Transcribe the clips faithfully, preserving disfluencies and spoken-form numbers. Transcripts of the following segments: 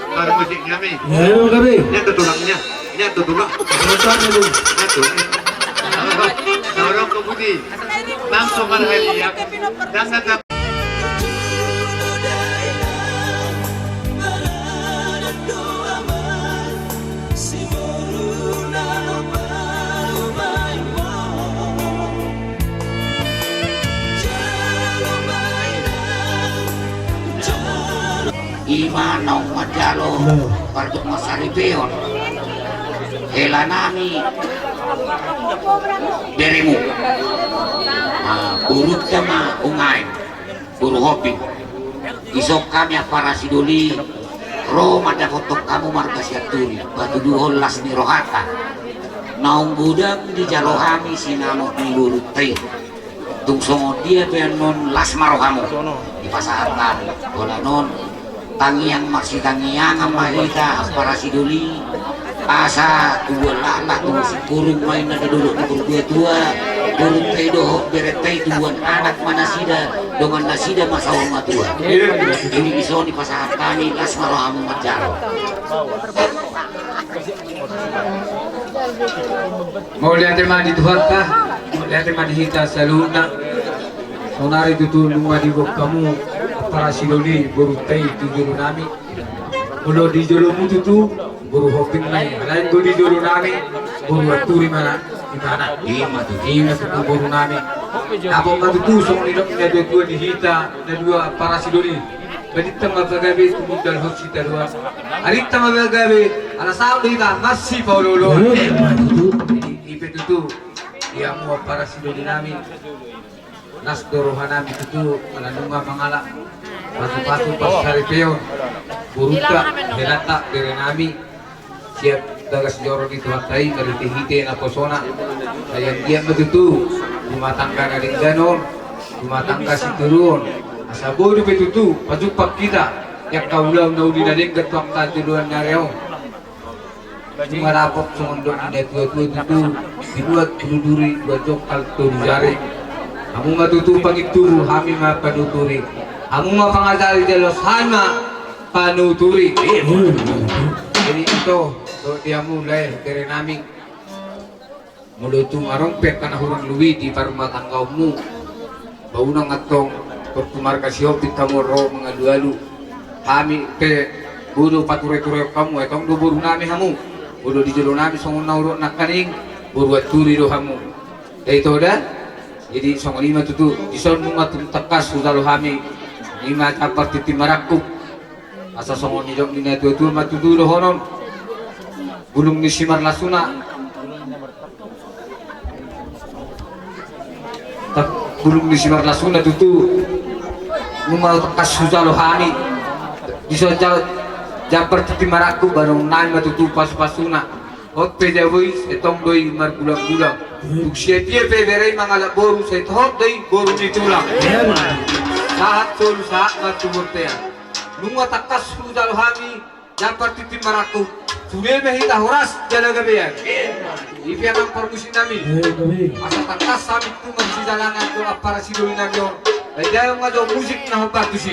Parmusik nami. Ia, ia, nami. Ia tu tulangnya. Ia tu tulang. Ia tu. Ia tu. Dorong ke budi. Langsung marhali ya. Dasar Ima naung manjalo pardongansaripeon hela nami beremu. Ah, boru tama ungain. Boru Hopi. Dison hami ampara sidoli ro mandapothon hamu marga Sianturi, patuduhon las ni rohanta. Naung godang dijalo hami sinamot ni borunta i. Tung songon dia pe annon las ma rohamu. Dipasahat hami. Holan on tangiang marsitangiangan ma hita ampara sidoli. Asa tubuan laklak, tubuan singkoru ma inna na didok ni partuatua. Borunta i dohot berenta i tubuan anak ma nasida, dongan nasida ma saur matua. Jadi dison dipasahat hami las ma rohamu manjalo. Mauliate ma di Tuhanta, mauliate ma di hita saluhutna. Saonari tutu nunga diboan hamu ampara sidoli borunta i tu jolo nami. Molo di jolomu tutu boru Hopi ma i, alai anggo di jolo nami boru Anturi ma ibana. Ima tutu, ima tutu boru nami. Dapot ma tutu songon nidok ni natuatua di hita na dua ampara sidoli. Badinta ma pagabe tumundalhon sitadoan. Arinta ma pagabe ala saut do hita masipaolooloan. Ima tutu. Jadi i pe tutu di hamu ampara sidoli nami. Las do roha nami tutu ala nunga mangalap pasupasu parsaripeon borunta, helanta, bere nami. Sian bagas joro ni Tuhanta i marhitehite naposona. Sai anggiat ma tutu rumah tangga na denggan on rumah tangga sitiruon. Asa boi dope tutu pajumpang hita di angka ulaon na uli na denggan tu angka joloan ni ari on. Nunga dapot songon dok ni natuatua tutu, dibuat tolu duri, dua jongkal tolu jari. Hamu ma tutu panginturu, hami ma panuturi. Hamu ma pangajari, jala hami ma panuturi. Jadi ito, dohot di hamu lae bere nami. Molo tung adong pe angka na hurang lobi di parumatanggaonmu, ba unang antong tor tu marga Sihombing hamu ro mangalualu. Hami pe boi do paturaituraion hamu, ai tong do boru nami hamu. Molo di jolo nami songon na hudok nangkaning, boru Anturi do hamu. Da ito da. Jadi songon i ma tutu, dison nunga tung tangkas hujalo hami. I ma jambar tintin marangkup. Asa songon nidok ni natuatua ma tutu dohonon. Bulung ni simarlasuna. Bulung ni simarlasuna tutu. Nunga tangkas hujalo hami. Dison jambar tintin marangkup, boru nami ma tutu pasupasuna. Hot pe jabu i, sai tong do i margulanggulang. Tung sian dia pe bere i mangalap boru, sai hot do i boru ni tulang. Sahat solu sahat ma tu bontean. Nunga tangkas hujalo hami jambar tintin marangkup. Sude ma hita horas jala gabean. I pe amang parmusik nami. Asa tangkas hami tu marsijalangan tu ampara sidoli nami on. Ai dao ma jo musik na hombar tusi.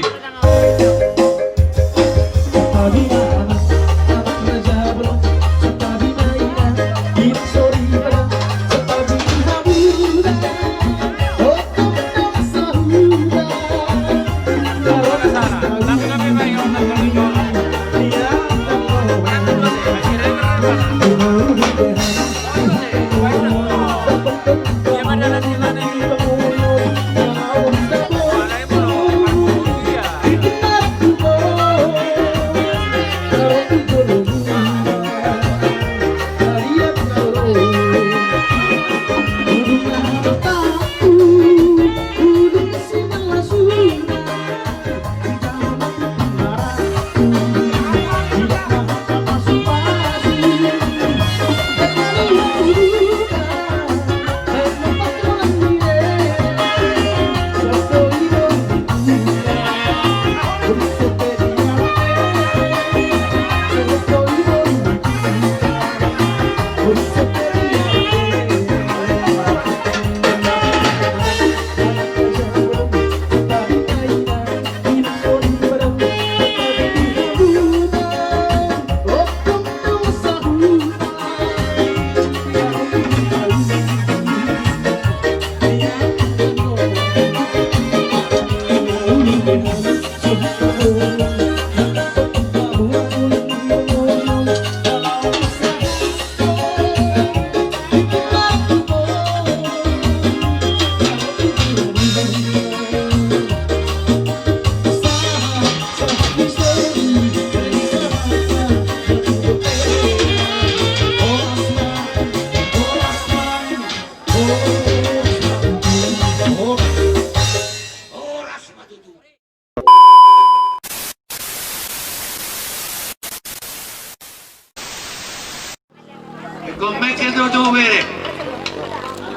Komeng ke do tu bere.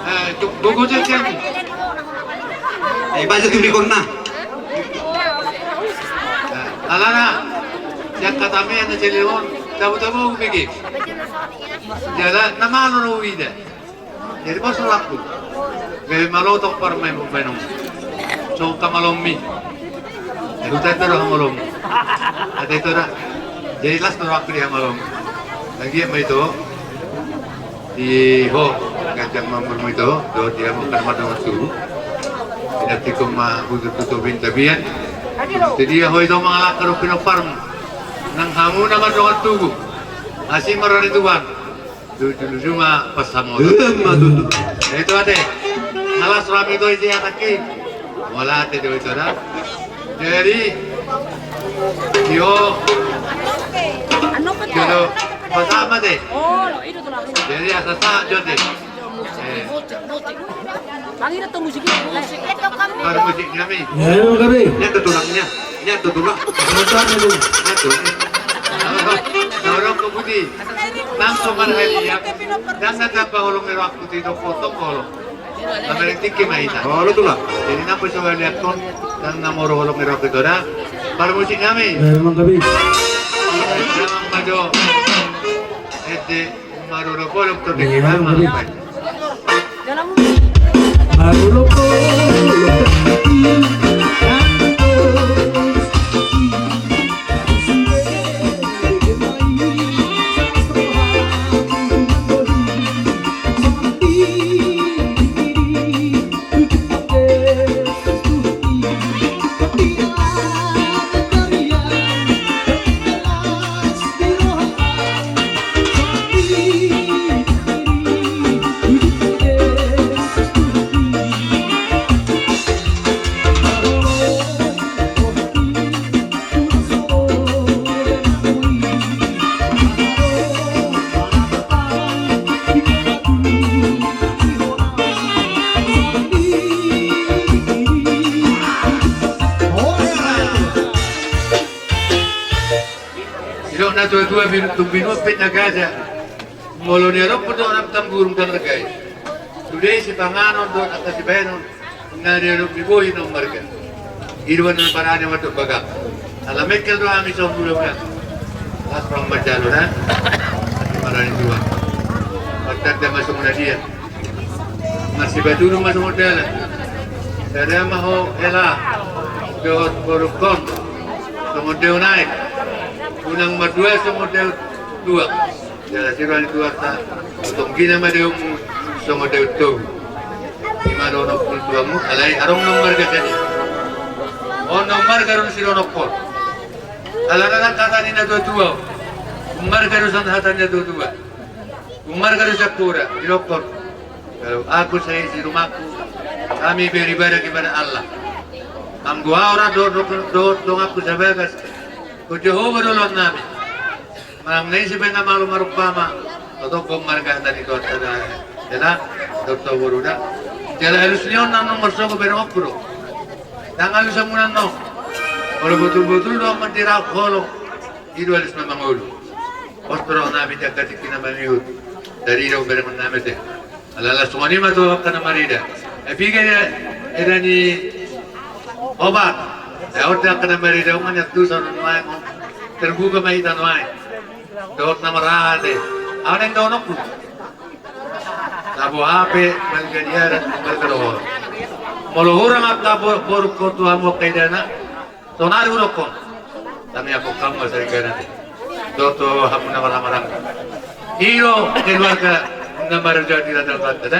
Eh, tu gogo jeng. Eh, baca tu di konna. Alana, sian kata me na celeon, tabu-tabu bege. Jala na malo no ida. Jadi pas laku. Gabe malo tong parmain pemain. So kamalommi. Huta itu dah malom. Ada itu dah. Jadi las tu waktu dia malom. Lagi apa itu? Di ho, gajang mamur itu, do dia makan madongan tu. Tidak tikum ma butuh tutup bintabian. Jadi ya ho itu mangalak karo pinoparm. Nang hamu nama dongan tugu. Asi marani Tuhan. Tutu juma pas samo. Emma tutu. Itu ate. Alas rami tu isi ataki. Wala ate tu itu ada. Jadi, yo. Anu apa tuh? Pas sama deh. Oh, lo itu tuh lah. Jadi asa sa jod deh. Musik, musik, musik. Panggil tuh musik itu. Baru musik kami. Ya, emang kami. Ini ada tulangnya. Ini ada tulang. Ada tulang. Dorong ke budi. Langsung kan hadiah. Dan saya tambah holong merah putih itu potong holong. Kami tinggi main. Oh, lo tulang. Jadi nampu coba lihat kon dan nomor holong merah putih ada. Baru musik kami. Ya, emang kami. Emang maju. Ede. Marolopolop tu dengki mama. Marolopolop. Didok na tua-tua, binu-, tung binuat pe na gaja. Molo ni adong pe do anak tamburung dan regai. Sude sipanganon do angka sibaenon. Na dia do biboi na marga. Iruan na parane mandok bagak. Ala mengkel do ami songon hula-hula. Las pang manjalo na. Marani tua. Martanda ma songon na dia. Marsibaturu ma songon dalan. Sada ma ho hela. Dohot borungkon. Songon deu naek. Unang mardua songon deu dua. Jala sirang tu arta, otonggina ma deummu, songon deu togu. Ima do onokkon tuamu, alai adong naung marga sani. On naung marga do sidonokkon. Alana nang hata ni na tua-tua. Marga do sian hata ni na tua-tua. Marga do sian hata ni na tua-tua. Didokkon. Kalau aku saisi rumahku, kami beribadah kepada Allah. Anggo au ra do, do, do, donganku sabagas. Ko Jahowa do oloan nami. Manang na ise pe na malo marumpama, totop marga hata ni Tuhan sada hela, totop boru da. Jala alus ni on nang nomor sogo pe donganku do. Nang alus amunan no. Molo botul-botul do mandirahon holong, i do alus na mangolu. Pos do roha nami di angka tingki na mangihut. Dari do berengon nami te. Alala songon i ma tu angka na marida. Ai piga eda ni obat. Dohot angka na marida, unang nian tu saon nuaeng. Terbuka ma hita nuaeng. Dohot na marhaha te. Au naeng dohononku. Tabo hape, balga di adat, balga dohot. Molo hurang angka bo-, borungkon tu hamu angka idana. Sonari hudokkon. Tangiangkon hamu ma saringgana. Dohot tu hamu na marhamaranggi. I do keluarga na marga di Raja Banta da.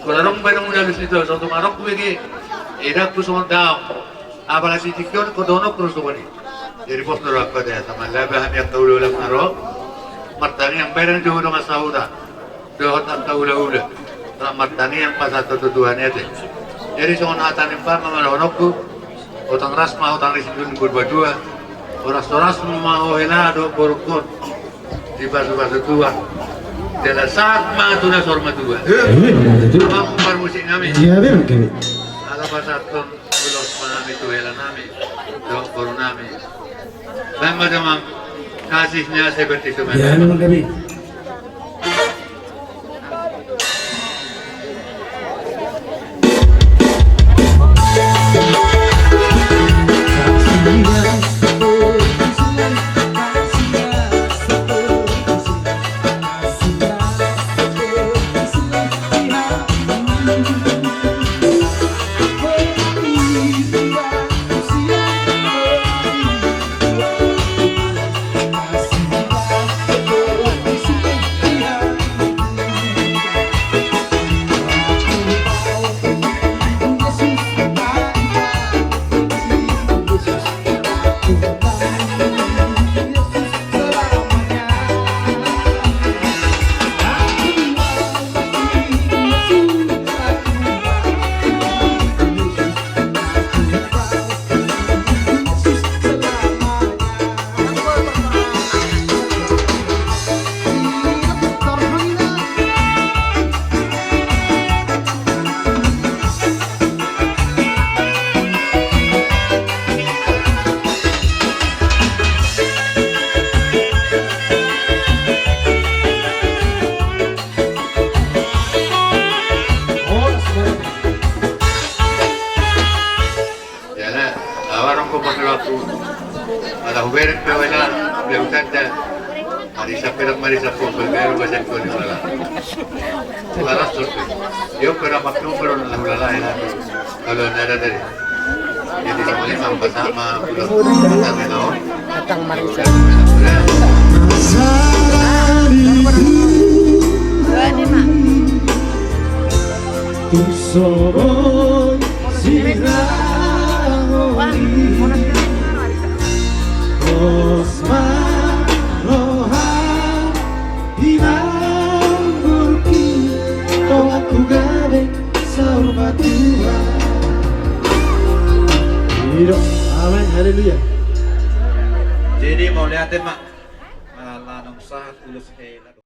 Kora rong baen muna alus ni tua, sotung adong kubege. Edangku songon daong. Apala di tingki on, ko dohononku do songon i. Jadi pos do rohangku ate, sama laba hami angka ula-ula na ro. Martangiang baen jo dongan sahuta. Dohot angka ula-ula. Rap martangiang pasahathon tu Tuhan i ate. Jadi songon hata ni umpama ma dohononku. Hotang ras ma hotang ni sindur ni Purbatua. Horas-horas ma ho hela dohot borungkon. Dipasu-pasu Tuhan. Jala sahat ma tu na saur matua. Iya, betul. Amang parmusik nami. Iya, betul. Ala pasahathon ulos ma hami tu hela nami. Dohot boru nami. Baen ma damang kasihnya seperti itu. Iya, memang kami. Anda, marisa, peran marisa, pun berbeda bahasa Indonesia. Laras terus. Dia pernah maklum, pernah lalu lalai, lalu. Kalau nada dari, jadi sama-sama, sama, belum. Datang marisa. Tung so boi sirang on i, pos ma roha di nang burki, tongan tu gabe saur matua. Ido. Amen. Haleluya. Jadi mauliate ma. Ala naung sahat ulos hela.